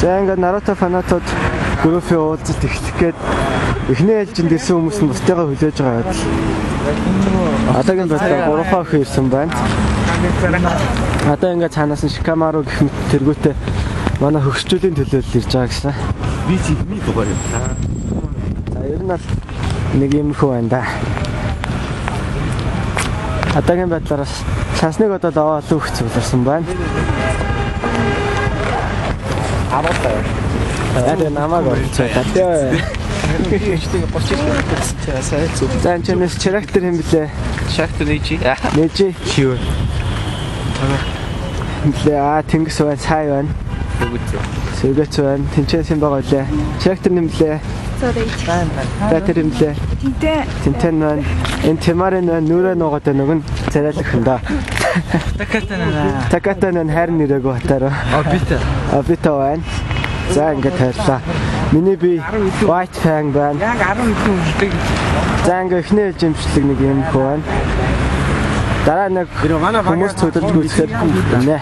За ингээд Наруто фанатууд группийн уулзалт эхлэх гээд эхний ээлжинд ирсэн хүмүүс нь бусдыгаа хүлээж байгаа байдал. Одоогийн байдлаар 3 охин ирсэн байна. Одоо ингээд цаанаас нь Шикамару гэх мэт тэргүүтээ манай хөгшчүүлийн төлөөлөл ирж байгаа гэсэн. Би чи дугаар юм. За ер нь бол нэг юм хөө байна да. Одоогийн байдлаар бас шансныг одоо даваа олон их цугларсан байна. 10 Яг намайг оролцоо. За энэ чэнэс character хэм блэ? Character Нэжи. Нэжи. Шив. Блэ аа Тэнгис байна, сай байна. Сүгэц. Сүгэц байна. Тэнчээс юм байгаа лээ. Character нэм блэ? За тэр юм блэ? Тинтэн. Тинтэн байна. Энэ Тимарын байна, нүрэ нуугаад байна нөгөө нь царайлах юм да. Таката наа. Таката наа харин нэрээгүй хатаараа. Обита. Обита байна. За ингээд хайрлаа. Миний би White Fang байна. Яг 10 хэдэн үлдэг. За ингээд эхний ээлжийн бичлэг нэг юм хөө байна. Дараа нэг хүмүүс цуглаж гүйцэхээр нэ.